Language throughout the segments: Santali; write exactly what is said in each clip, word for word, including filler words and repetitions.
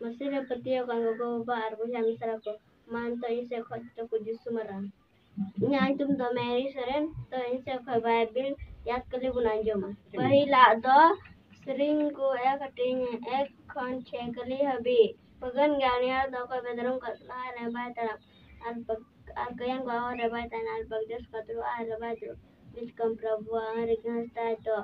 ᱢᱟᱹᱥᱤ ᱨᱮ ᱯᱟᱹᱛᱭᱟᱹᱣ ᱠᱟᱱ ᱜᱚᱜᱚ ᱵᱟᱵᱟ ᱟᱨ ᱵᱚᱭᱦᱟ ᱢᱤᱥᱨᱟ ᱠᱚ, ᱢᱟ ᱱᱤᱛᱚᱜ ᱤᱧ ᱥᱮᱫ ᱠᱷᱚᱱ ᱡᱚᱛᱚ ᱠᱚ ᱡᱤᱥᱩ ᱢᱟᱨᱟᱝ᱾ ᱤᱧᱟᱹᱜ ᱧᱩᱛᱩᱢ ᱫᱚ ᱢᱮᱨᱤ ᱥᱚᱨᱮᱱ᱾ ᱛᱚ ᱤᱧ ᱥᱮᱫ ᱠᱷᱚᱱ ᱵᱟᱭᱵᱮᱞ ᱭᱟᱫ ᱠᱟᱹᱞᱤ ᱵᱚᱱ ᱟᱸᱡᱚᱢᱟ᱾ ᱯᱟᱹᱦᱤᱞᱟᱜ ᱫᱚ ᱥᱮᱨᱮᱧ ᱠᱚ ᱮᱠ ᱦᱟᱹᱴᱤᱧ ᱮᱠ ᱠᱷᱚᱱ ᱪᱷᱮ ᱠᱟᱹᱞᱤ ᱦᱟᱹᱵᱤᱡ᱾ ᱯᱷᱟᱹᱜᱟᱹᱱ ᱜᱮ ᱟᱹᱱᱤᱭᱟᱹ ᱫᱚ ᱚᱠᱚᱭ ᱵᱮᱫᱨᱚᱢ ᱠᱚ ᱞᱟᱦᱟ ᱨᱮ ᱵᱟᱭ ᱛᱟᱲᱟᱢ᱾ ᱟᱨ ᱯᱟᱹ-, ᱟᱨ ᱠᱟᱹᱭᱟᱱ ᱠᱚ ᱦᱚᱨ ᱨᱮ ᱵᱟᱭ ᱛᱟᱦᱮᱱᱟ, ᱟᱨ ᱵᱟᱜᱽᱫᱮᱥ ᱠᱚ ᱫᱩᱲᱩᱵ ᱟᱨ ᱵᱟᱭ ᱫᱩᱲᱩᱵ᱾ ᱵᱤᱪᱠᱚᱢ ᱯᱨᱚᱵᱷᱩᱣᱟᱜ ᱟᱹᱭᱩᱨ ᱨᱮᱜᱮ ᱦᱟᱸᱥ ᱛᱟᱭ ᱛᱚ,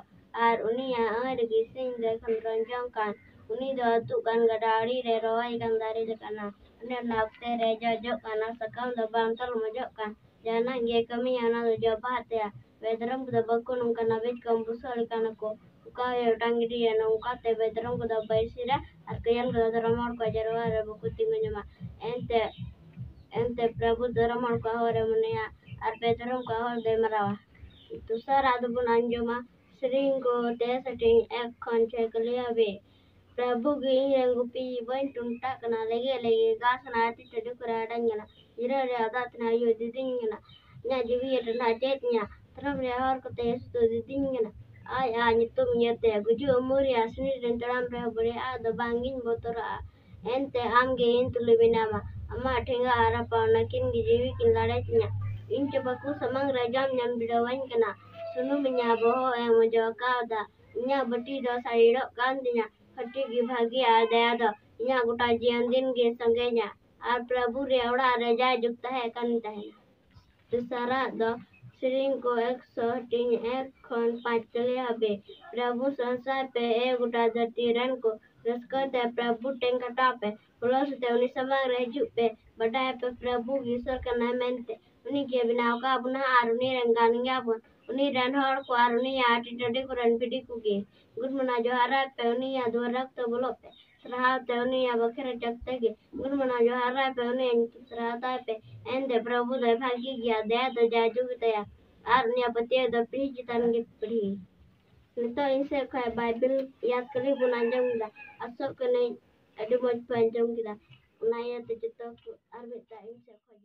ᱟᱨ ᱩᱱᱤᱭᱟᱜ ᱟᱹᱭᱩᱨ ᱨᱮᱜᱮ ᱥᱤᱧ ᱫᱚᱭ ᱠᱷᱚᱸᱫᱽᱨᱚᱱ ᱡᱚᱝ ᱠᱟᱱ᱾ ᱩᱱᱤ ᱫᱚ ᱟᱹᱛᱩᱜ ᱠᱟᱱ ᱜᱟᱰᱟ ᱟᱲᱮ ᱨᱮ ᱨᱚᱦᱚᱭ ᱠᱟᱱ ᱫᱟᱨᱮ ᱞᱮᱠᱟᱱᱟ᱾ ᱩᱱᱤ ᱚᱱᱟ ᱚᱠᱛᱮ ᱨᱮ ᱡᱚ ᱡᱚᱜ ᱠᱟᱱᱟ, ᱥᱟᱠᱟᱢ ᱫᱚ ᱵᱟᱝ ᱛᱚᱞ ᱢᱚᱡᱚᱜ ᱠᱟᱱ᱾ ᱡᱟᱦᱟᱱᱟᱜ ᱜᱮ ᱠᱟᱹᱢᱤᱭᱟ, ᱚᱱᱟ ᱫᱚ ᱡᱚ ᱵᱟᱦᱟᱜ ᱛᱟᱭᱟ᱾ ᱵᱮᱫᱨᱚᱢ ᱠᱚᱫᱚ ᱵᱟᱠᱚ ᱱᱚᱝᱠᱟᱱᱟ, ᱵᱤᱪᱠᱚᱢ ᱵᱩᱥᱟᱹᱜ ᱞᱮᱠᱟᱱᱟ ᱠᱚ᱾ ᱚᱠᱟ ᱦᱩᱭᱩᱜ ᱚᱴᱟᱝ ᱜᱤᱰᱤᱭᱟ, ᱱᱚᱝᱠᱟᱛᱮ ᱵᱮᱫᱨᱚᱢ ᱠᱚᱫᱚ ᱵᱟᱭᱥᱤᱨᱟ ᱟᱨ ᱠᱟᱹᱭᱟᱱ ᱠᱚᱫᱚ ᱫᱷᱚᱨᱚᱢ ᱦᱚᱲ ᱠᱚᱣᱟᱜ ᱡᱟᱨᱣᱟ ᱨᱮ ᱵᱟᱠᱚ ᱛᱤᱸᱜᱩ ᱧᱟᱢᱟ᱾ ᱮᱱᱛᱮ, ᱮᱱᱛᱮ ᱯᱨᱚᱵᱷᱩ ᱫᱷᱚᱨᱚᱢ ᱦᱚᱲ ᱠᱚᱣᱟᱜ ᱦᱚᱨ ᱮ ᱢᱚᱱᱮᱭᱟ ᱟᱨ ᱵᱮᱫᱨᱚᱢ ᱠᱚᱣᱟᱜ ᱦᱚᱨ ᱫᱚᱭ ᱢᱟᱨᱟᱣᱟ᱾ ᱫᱚᱥᱟᱨᱟᱜ ᱫᱚᱵᱚᱱ ᱟᱸᱡᱚᱢᱟ ᱥᱮᱨᱮᱧ ᱠᱚ ᱛᱮᱭᱟᱭ ᱦᱟᱹᱴᱤᱧ ᱮᱠ ᱠᱷᱚᱱ ᱪᱷᱚᱭ ᱠᱟᱹᱞᱤ ᱦᱟᱹᱵᱤᱡ᱾ ᱯᱨᱚᱵᱷᱩ ᱜᱮ ᱤᱧ ᱨᱮᱱ ᱜᱩᱯᱤ, ᱵᱟᱹᱧ ᱴᱩᱱᱴᱟᱜ ᱠᱟᱱᱟ᱾ ᱞᱮᱜᱮ ᱞᱮᱜᱮ ᱜᱷᱟᱥ ᱚᱱᱟ ᱟᱹᱛᱤ ᱴᱟᱺᱰᱤ ᱠᱚᱨᱮ ᱟᱰᱟᱧ ᱠᱟᱱᱟ᱾ ᱡᱤᱨᱟᱹ ᱨᱮ ᱟᱫᱟᱜ ᱛᱟᱦᱮᱱᱟ ᱟᱭᱳ ᱫᱤᱫᱤᱧ ᱠᱟᱱᱟ᱾ ᱤᱧᱟᱹᱜ ᱡᱤᱣᱤ ᱮ ᱴᱟᱱᱟ ᱪᱮᱫ ᱤᱧᱟ᱾ ᱫᱷᱚᱨᱚᱢ ᱨᱮᱭᱟᱜ ᱦᱚᱨ ᱠᱚᱛᱮ ᱥᱩᱫᱷᱩ ᱫᱤᱫᱤᱧ ᱠᱟᱱᱟ᱾ ᱟᱡ ᱟᱜ ᱧᱩᱛᱩᱢ ᱤᱭᱟᱹᱛᱮ ᱜᱩᱡᱩᱜ ᱩᱢᱩᱞ ᱨᱮᱭᱟᱜ ᱥᱤᱬᱤᱡ ᱨᱮᱧ ᱛᱟᱲᱟᱢ ᱨᱮᱦᱚᱸ ᱵᱟᱹᱲᱤᱡ ᱟᱜ ᱫᱚ ᱵᱟᱝ ᱜᱤᱧ ᱵᱚᱛᱚᱨᱟᱜᱼᱟ᱾ ᱮᱱᱛᱮ ᱟᱢ ᱜᱮ ᱤᱧ ᱛᱩᱞᱩᱡ ᱢᱮᱱᱟᱢᱟ᱾ ᱟᱢᱟᱜ ᱴᱷᱮᱸᱜᱟ ᱟᱨ ᱨᱟᱯᱟᱜ ᱚᱱᱟ ᱠᱤᱱ ᱜᱮ ᱡᱤᱣᱤ ᱠᱤᱱ ᱞᱟᱲᱮ ᱛᱤᱧᱟ᱾ ᱤᱧ ᱪᱚ ᱵᱟᱠᱚ ᱥᱟᱢᱟᱝ ᱨᱮ ᱡᱚᱢ ᱧᱟᱢ ᱵᱤᱰᱟᱹᱣᱟᱹᱧ ᱠᱟᱱᱟ᱾ ᱥᱩᱱᱩᱢ ᱤᱧᱟᱹᱜ ᱵᱚᱦᱚᱜ ᱮᱢ ᱚᱡᱚᱜ ᱟᱠᱟᱣᱫᱟ᱾ ᱤᱧᱟᱹᱜ ᱵᱟᱹᱴᱤ ᱫᱚ ᱥᱟᱹᱨᱤᱲᱚᱜ ᱠᱟᱱ ᱛᱤᱧᱟ᱾ ᱠᱟᱹᱴᱤᱡ ᱜᱮ ᱵᱷᱟᱹᱜᱤ ᱟᱨ ᱫᱟᱭᱟ ᱫᱚ ᱤᱧᱟᱹᱜ ᱜᱚᱴᱟ ᱡᱤᱭᱚᱱ ᱫᱤᱱ ᱜᱮ ᱥᱟᱸᱜᱮᱧᱟ᱾ ᱟᱨ ᱯᱨᱚᱵᱷᱩ ᱨᱮᱭᱟᱜ ᱚᱲᱟᱜ ᱨᱮ ᱡᱟᱭᱡᱩᱜᱽ ᱛᱟᱦᱮᱸ ᱠᱟᱱ ᱛᱟᱦᱮᱱᱟ᱾ ᱫᱚᱥᱟᱨᱟᱜ ᱫᱚ ᱥᱮᱨᱮᱧ ᱠᱚ ᱮᱠᱥᱚ ᱦᱟᱹᱴᱤᱧ ᱮᱠ ᱠᱷᱚᱱ ᱯᱟᱸᱪ ᱠᱟᱹᱞᱤ ᱦᱟᱹᱵᱤᱡ᱾ ᱯᱨᱚᱵᱷᱩ ᱥᱚᱝᱥᱟᱨ ᱯᱮ, ᱮ ᱜᱚᱴᱟ ᱫᱷᱟᱹᱨᱛᱤ ᱨᱮᱱ ᱠᱚ, ᱨᱟᱹᱥᱠᱟᱹ ᱛᱮ ᱯᱨᱚᱵᱷᱩ ᱴᱷᱮᱱ ᱠᱷᱟᱴᱟᱣ ᱯᱮ, ᱦᱩᱞᱟᱹᱥ ᱛᱮ ᱩᱱᱤ ᱥᱟᱢᱟᱝ ᱨᱮ ᱦᱤᱡᱩᱜ ᱯᱮ᱾ ᱵᱟᱰᱟᱭ ᱯᱮ ᱯᱨᱚᱵᱷᱩ ᱜᱮ ᱤᱥᱚᱨ ᱠᱟᱱᱟᱭ ᱢᱮᱱᱛᱮ᱾ ᱩᱱᱤ ᱜᱮ ᱵᱮᱱᱟᱣ ᱟᱠᱟᱫ ᱵᱚᱱᱟ ᱟᱨ ᱩᱱᱤ ᱨᱮᱱ ᱠᱟᱱ ᱜᱮᱭᱟ ᱵᱚᱱ᱾ ᱩᱱᱤ ᱨᱮᱱ ᱦᱚᱲ ᱠᱚ ᱟᱨ ᱩᱱᱤᱭᱟᱜ ᱟᱹᱰᱤ ᱴᱟᱺᱰᱤ ᱠᱚᱨᱮᱱ ᱵᱷᱤᱰᱤ ᱠᱚᱜᱮ᱾ ᱜᱩᱰ ᱢᱟᱱᱟ ᱡᱚᱦᱟᱨᱟᱭ ᱯᱮ, ᱩᱱᱤᱭᱟᱜ ᱫᱩᱣᱟᱹᱨ ᱨᱟᱜᱽ ᱛᱮ ᱵᱚᱞᱚᱜ ᱯᱮ᱾ ᱥᱟᱨᱦᱟᱣ ᱛᱮ ᱩᱱᱤᱭᱟᱜ ᱵᱟᱠᱷᱮᱲ ᱪᱚᱠᱛᱮ ᱜᱮ᱾ ᱜᱩᱰ ᱢᱟᱱᱟ ᱡᱚᱦᱟᱨᱟᱭ ᱯᱮ, ᱩᱱᱤᱭᱟᱜ ᱧᱩᱛᱩᱢ ᱥᱟᱨᱦᱟᱣ ᱛᱟᱭ ᱯᱮ᱾ ᱮᱱᱛᱮ ᱯᱨᱚᱵᱷᱩ ᱫᱚᱭ ᱵᱷᱟᱹᱜᱤ ᱜᱮᱭᱟ, ᱫᱟᱭᱟ ᱫᱚ ᱡᱟᱭᱡᱩᱜᱽ ᱜᱮᱛᱟᱭᱟ᱾ ᱟᱨ ᱩᱱᱤᱭᱟᱜ ᱯᱟᱹᱛᱭᱟᱹᱣ ᱫᱚ ᱯᱤᱲᱦᱤ ᱪᱮᱛᱟᱱ ᱜᱮ ᱯᱤᱲᱦᱤ᱾ ᱱᱤᱛᱚᱜ ᱤᱧ ᱥᱮᱫ ᱠᱷᱚᱱ ᱵᱟᱭᱵᱮᱞ ᱭᱟᱫ ᱠᱟᱹᱞᱤ ᱵᱚᱱ ᱟᱸᱡᱚᱢ ᱠᱮᱫᱟ᱾ ᱟᱥᱚᱜ ᱠᱟᱹᱱᱟᱹᱧ ᱟᱹᱰᱤ ᱢᱚᱡᱽ ᱯᱮ ᱟᱸᱡᱚᱢ ᱠᱮᱫᱟ᱾ ᱚᱱᱟ ᱤᱭᱟᱹᱛᱮ ᱡᱚᱛᱚ ᱠᱚ ᱟᱨ ᱢᱤᱫ ᱫᱷᱟᱣ ᱤᱧ ᱥᱮᱫ ᱠᱷᱚᱱ